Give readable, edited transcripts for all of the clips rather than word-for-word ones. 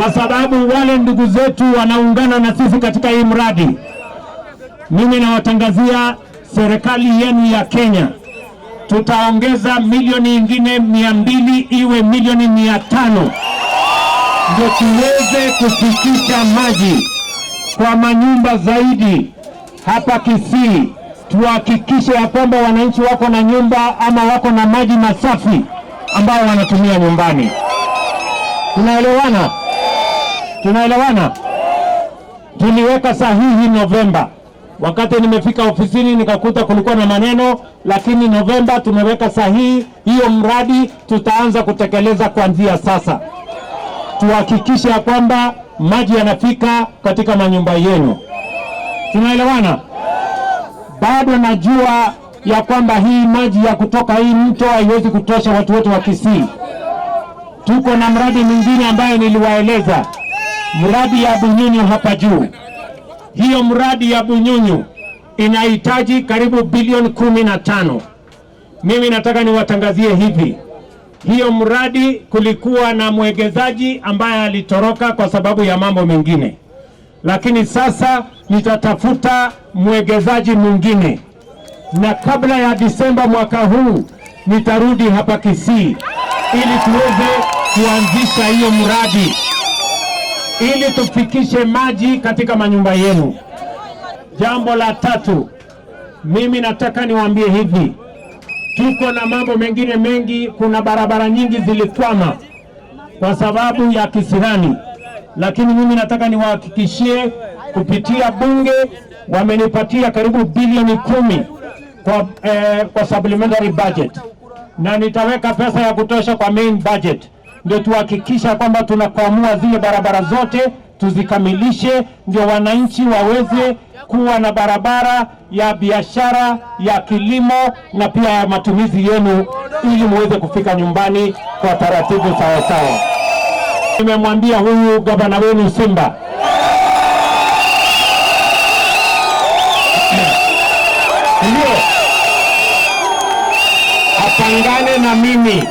Kwa sababu wale ndugu zetu wanaungana na sisi katika hii mradi, mimi nawatangazia serikali yenu ya Kenya, tutaongeza milioni ingine 200 iwe milioni 500 ndio tuweze kufikisha maji kwa manyumba zaidi hapa Kisii. Tuhakikishe ya kwamba wananchi wako na nyumba ama wako na maji masafi ambayo wanatumia nyumbani. Tunaelewana? Tunaelewana? Tuliweka sahihi Novemba. Wakati nimefika ofisini nikakuta kulikuwa na maneno, lakini Novemba tumeweka sahihi hiyo mradi, tutaanza kutekeleza kuanzia sasa. Tuhakikishe ya kwamba maji yanafika katika manyumba yenu. Tunaelewana? Bado najua ya kwamba hii maji ya kutoka hii mto haiwezi kutosha watu wote wa Kisii. Tuko na mradi mwingine ambayo niliwaeleza, mradi ya Bunyunyu hapa juu. Hiyo mradi ya Bunyunyu inahitaji karibu bilioni 15. Mimi nataka niwatangazie hivi, hiyo mradi kulikuwa na mwegezaji ambaye alitoroka kwa sababu ya mambo mengine, lakini sasa nitatafuta mwegezaji mwingine, na kabla ya Disemba mwaka huu nitarudi hapa Kisii ili tuweze kuanzisha hiyo mradi ili tufikishe maji katika manyumba yenu. Jambo la tatu, mimi nataka niwaambie hivi, tuko na mambo mengine mengi. Kuna barabara nyingi zilikwama kwa sababu ya kisirani, lakini mimi nataka niwahakikishie kupitia bunge wamenipatia karibu bilioni 10 kwa supplementary budget, na nitaweka pesa ya kutosha kwa main budget, ndio tuhakikisha kwamba tunakwamua zile barabara zote tuzikamilishe, ndio wananchi waweze kuwa na barabara ya biashara, ya kilimo na pia ya matumizi yenu, ili muweze kufika nyumbani kwa taratibu sawa sawa. Nimemwambia huyu gavana wenu Simba ndio apangane na mimi,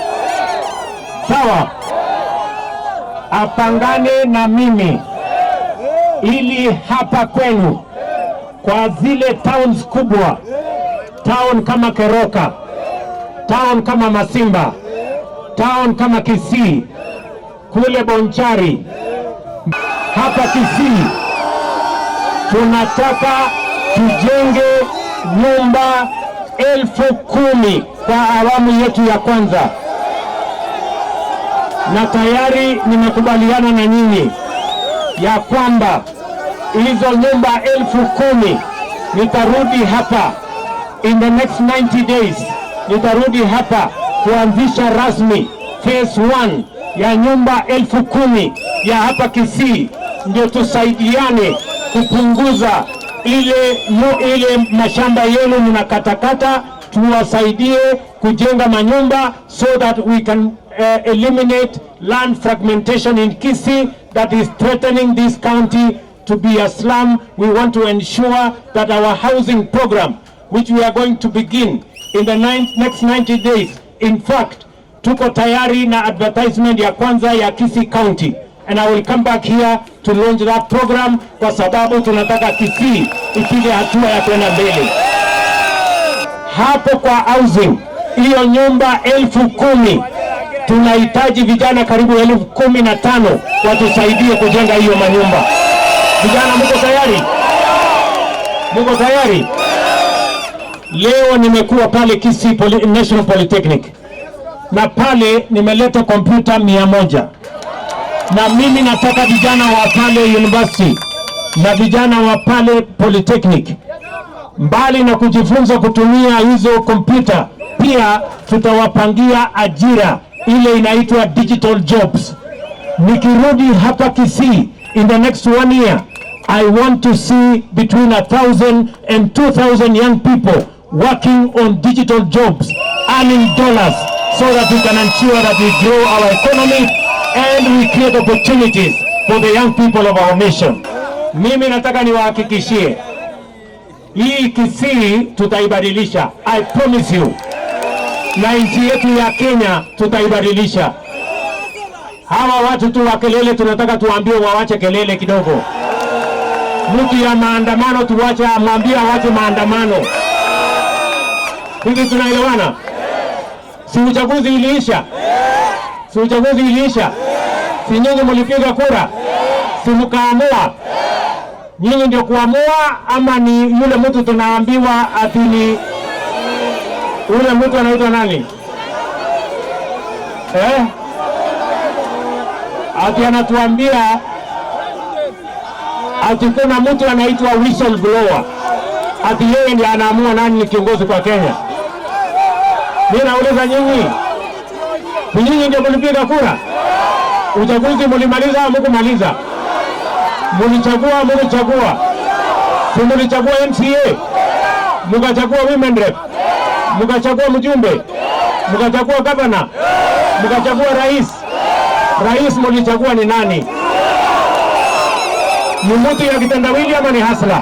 sawa? Apangane na mimi ili hapa kwenu kwa zile towns kubwa, town kama Keroka, town kama Masimba, town kama Kisii, kule Bonchari, hapa Kisii tunataka tujenge nyumba 10,000 kwa awamu yetu ya kwanza, na tayari nimekubaliana na nyinyi ya kwamba hizo nyumba 10,000 nitarudi hapa in the next 90 days, nitarudi hapa kuanzisha rasmi phase 1 ya nyumba 10,000 ya hapa Kisii, ndio tusaidiane kupunguza ile mashamba yenu mnakatakata, tuwasaidie kujenga manyumba so that we can eliminate land fragmentation in Kisii that is threatening this county to be a slum. We want to ensure that our housing program, which we are going to begin in the next 90 days, in fact, tuko tayari na advertisement ya kwanza ya Kisii County, and I will come back here to launch that program, kwa sababu tunataka Kisii ipige hatua ya kwenda mbele. Hapo kwa housing, hiyo nyumba 10,000 tunahitaji vijana karibu 15,000 watusaidie kujenga hiyo manyumba. Vijana, mko tayari? Mko tayari? Leo nimekuwa pale Kisii National Polytechnic na pale nimeleta kompyuta 100, na mimi nataka vijana wa pale university na vijana wa pale Polytechnic, mbali na kujifunza kutumia hizo kompyuta, pia tutawapangia ajira ile inaitwa digital jobs. Nikirudi hapa Kisii in the next 1 year, I want to see between 1,000 and 2,000 young people working on digital jobs, earning dollars, so that we can ensure that we grow our economy and we create opportunities for the young people of our nation. Mimi nataka niwahakikishie hii Kisii tutaibadilisha, I promise you, na nchi yetu ya Kenya tutaibadilisha. Hawa watu tu wa kelele tunataka tuwaambie wawache kelele kidogo. Mtu ya maandamano tuwache, amwambie awache maandamano. Hivi tunaelewana? Si uchaguzi iliisha? Si uchaguzi iliisha? Si nyinyi mlipiga kura? Si mkaamua? Nyinyi ndio kuamua ama ni yule mtu tunaambiwa ati ni yule mtu anaitwa nani? Eh? Ati anatuambia ati kuna mtu anaitwa whistleblower, ati yeye ndiye anaamua nani ni kiongozi kwa Kenya. Mimi nauliza nyinyi, ni nyinyi ndio mlipiga kura? Uchaguzi mlimaliza au mkumaliza? Mulichagua, mulichagua? Si mulichagua MCA, mukachagua women rep, mukachagua mjumbe, mukachagua gavana, mukachagua rais. Rais mulichagua ni nani? Ni mtu ya kitendawili ama ni hustler?